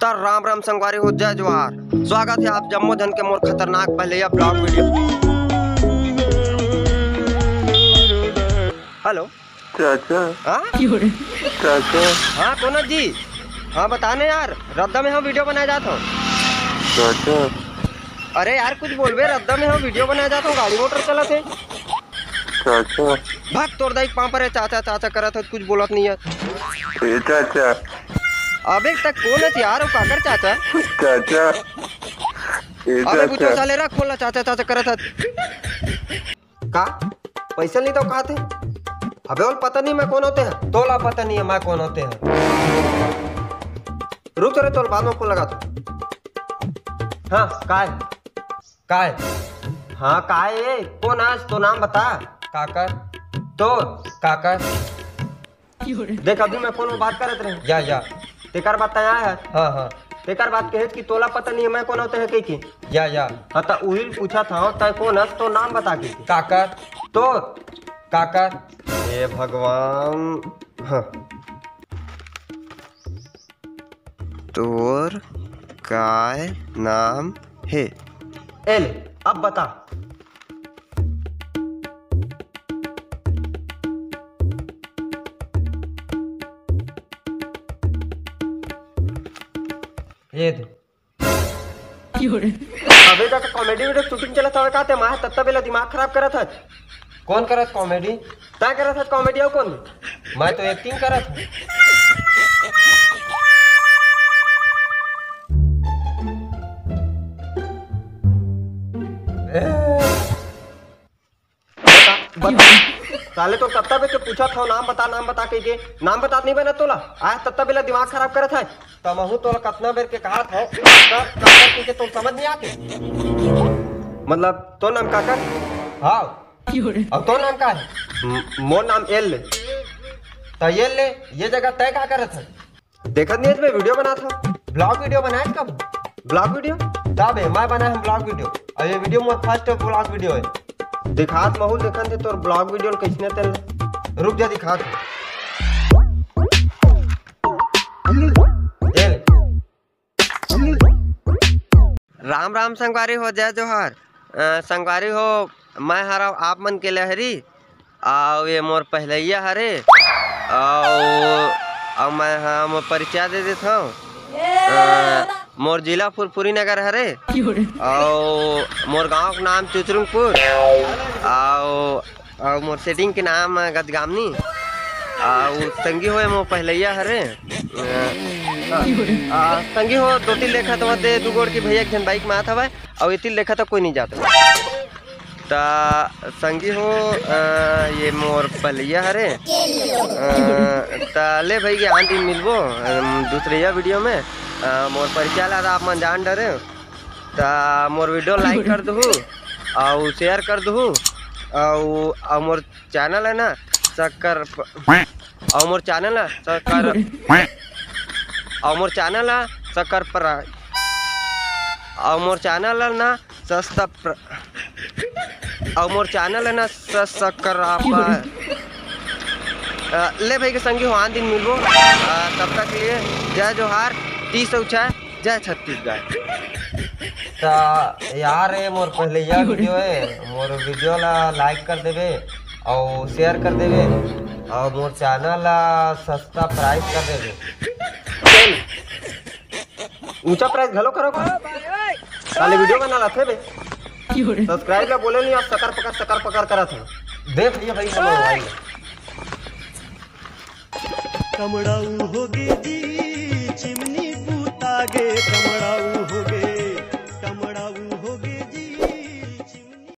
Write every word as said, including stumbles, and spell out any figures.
त राम राम संगवारी हो, जय जोहार। स्वागत हे आप जम्मो झन के मोर खतरनाक पहलैया vlog video। Hello। चाचा। हाँ? चाचा। हाँ, कोन जी? हाँ, बता ने यार, रद्दा में हम video बनाए जात हँव। चाचा। अरे यार, कुछ बोलबे, रद्दा में हम video बनाए जात हँव, गाड़ी मोटर चलत हे। चाचा। भाग, तोर दाई के पाँव परे, चाचा चाचा करत हस, कुछ बोलत नइ हे। ए चाचा। अबे त कोन हे यार, वो काकर चाचा? चाचा। ए अबे चाचा। बुचो साले, रख फोन ला, चाचा चाचा करत हस। का? पैसा नइ तो कहाथे? अबे ओला पता नइ हे मैं कोन होते हँव, तोला पता नइ हे मैं कोन होते हँव। रुक तो रे, तोला बाद में फोन लगाथँव। हाँ, काय? काय? हाँ, काय ए? कोन हस? तोर नाम बता। काकर? तोर? काकर? देख, अभी मैं फोन में बात करत रहेंव। या, या। तेकर बाद तैं आय हस। हाँ, हाँ। तेकर बाद कहेस कि तोला पता नइ हे मैं कोन होते हँव कहिके। या, या। हाँ, त उही ल पूछत हँव, तैं कोन हस? तोर नाम बता कहिके। काकर? तोर? काकर? हे भगवान। हाँ। तोर काय नाम हे? ए ले, अब बता। ये दे। अबे, जाके comedy video shooting चलत हवे का ते? मैं तत्ता बेला दिमाग खराब करत हस। कोन करत comedy? तैं करत हस comedy, अउ कोन? मैं तो acting करत हँव। बता, बता। साले तो तत्ता बेर के पूछत हँव, नाम बता, नाम बता कहिके। नाम बतात नइ बनत तोला? आय तत्ता बेला दिमाग खराब करत हस। त महूँ तोला कतना बेर के कहत हँव, काकर, काकर कहिके तोर समझ नइ आत हे। मतलब, तोर नाम काकर? हाँ। अउ तोर नाम का हे? म-, मोर नाम एल। त एल ले, ये जगह तैं का करत हस? देखत नइ हस, मैं video बनात हँव। Vlog video बनाए कब? Vlog video? तब हे, मैं बनाए हँव vlog video। अउ ये video मोर first vlog video हे। दिखात महूँ ल, देखन दे तोर vlog video ल कइसने तेल। रुक जा, दिखात हँव। ये ले। राम राम संगवारी हो, जय जोहार। अ, संगवारी हो, मैं हरँव आप मन के लहरी, अउ ये मोर पहलैया हरे, अउ, अउ मैं ह मोर परिचय दे देत हँव। अ, मोर जिला फुरफुरी नगर हरे, अउ मोर गाँव के नाम चुचरुंगपुर, अउ अउ मोर setting के नाम गजगामनी। अउ संगी हो, ये मोर पहलैया हरे। अ, अ, संगी हो, दो तीन लेखा तो दे, दू गोड़ के भैया एक झन bike में आत हवय, अउ एती लेखा तो कोई नइ जात हवय। त संगी हो, अ, ये मोर पहलैया हरे। अ, त ले भाई के आन दिन मिलबो, अ, दूसरइया video में। अ, मोर परिचय ला आप मन जान डरे। त मोर video like कर दुहू, अउ share कर दुहू, अउ, अउ मोर channel हे ना, शक्कर प-, अउ मोर channel हे शक्कर, अउ मोर channel हे शक्कर प्र-, अउ मोर channel हे ना सस्ता प्र-, अउ मोर channel हे ना स-, शक्कर आप, अ, ले भाई के संगी हो, आन दिन मिलबो। अ, तब तक के लिए जय जोहार, तीस सौ छह। जय छत्तीसगढ़। त यार, ये मोर पहलैया video हे, मोर video ला like कर देबे अउ share कर देबे अउ मोर channel ला subscribe कर देबे। ऊंचा price घलो करो का? साले video बना लाथे बे। Subscribe ला बोले नहीं, आप सकर पकर, सकर पकर करत हो। देख भैया भाई, चलो भाई। कमड़ाऊ होगे जी,